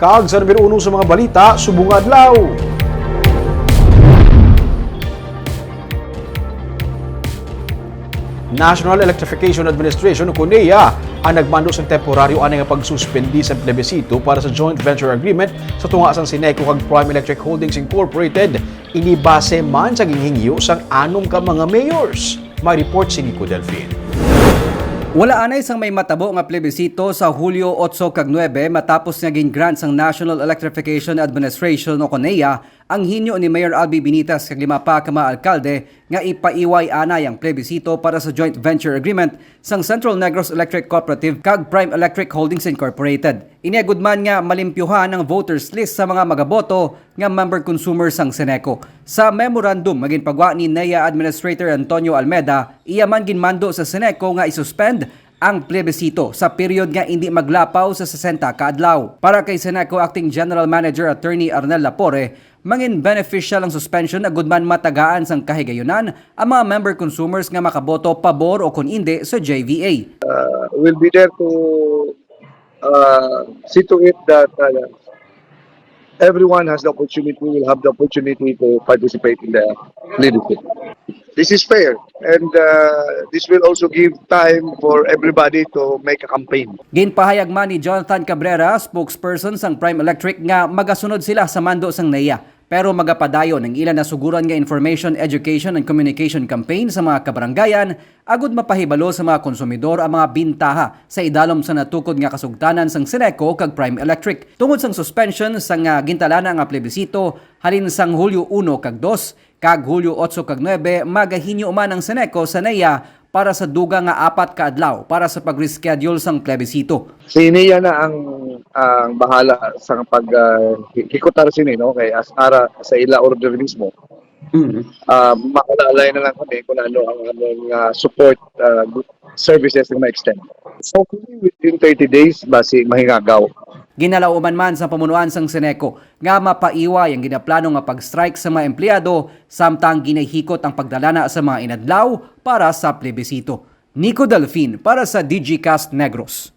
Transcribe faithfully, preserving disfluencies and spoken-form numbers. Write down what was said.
Kag sa number uno sa mga balita subong nga adlaw. National Electrification Administration o NEA ang nagmando sang temporaryo anay nga pagsuspendi sa plebisito para sa joint venture agreement sa tunga sang Ceneco kag Prime Electric Holdings Incorporated. Ini base man sa ginhingyo sang anom ka mga mayors. May report si Nico Delfin. Wala anay sang may matabo nga plebisito sa Hulyo otso kag nuebe matapos nga gin-grant sang National Electrification Administration o NEA ang hinyo ni Mayor Albi Benitez kag lima pa ka mga alkalde nga ipaiway anay ang plebisito para sa joint venture agreement sang Central Negros Electric Cooperative kag Prime Electric Holdings Incorporated. Ini agud man nga malimpyuhan ang voters list sa mga magaboto nga member consumer sang Ceneco. Sa memorandum nga ginpagwa ni NEA Administrator Antonio Almeda, iya man ginmando sa Ceneco nga isuspend ang plebisito sa period nga indi maglapaw sa sesenta ka adlaw. Para kay Ceneco Acting General Manager Attorney Arnel Lapore, mangin beneficial ang suspension agud man matagaan sang kahigayunan ang mga member consumers nga makaboto pabor o kon indi sa J V A. Uh, we'll be there to uh, see to it that uh, everyone has the opportunity, will have the opportunity to participate in the leadership. This is fair, and uh, this will also give time for everybody to make a campaign. Ginpahayag man ni Jonathan Cabrera, spokesperson sang Prime Electric, nga magasunod sila sa mando sang NEA, pero magapadayon ang ila nasuguran nga information, education, and communication campaign sa mga kabarangayan agud mapahibalo sa mga konsumidor ang mga bintaha sa idalom sa natukod nga kasugtanan sang Ceneco kag Prime Electric tungod sang suspension sang, ah, gintalana nga plebisito halin sang Hulyo uno kag dos kag Hulyo otso kag nuebe. Magahinyo man ang Ceneco sa NEA para sa dugang nga apat ka adlaw para sa pag-reschedule sang plebisito. Si NEA na ang ang bahala sa pag uh, hikutar sini, no, kay as ara sa ila order mismo. Mm. Uh, makaalalay na lang kami kung ano ang among uh, support uh, services nga ma-extend. Hopefully within thirty days basi mahingagaw. Ginalauman man sa pamunuan sang Ceneco nga mapaiway ang ginaplano nga pag-strike sa mga empleyado samtang ginahikot ang pagdalana sa mga inadlaw para sa plebisito. Nico Delfin para sa Digicast Negros.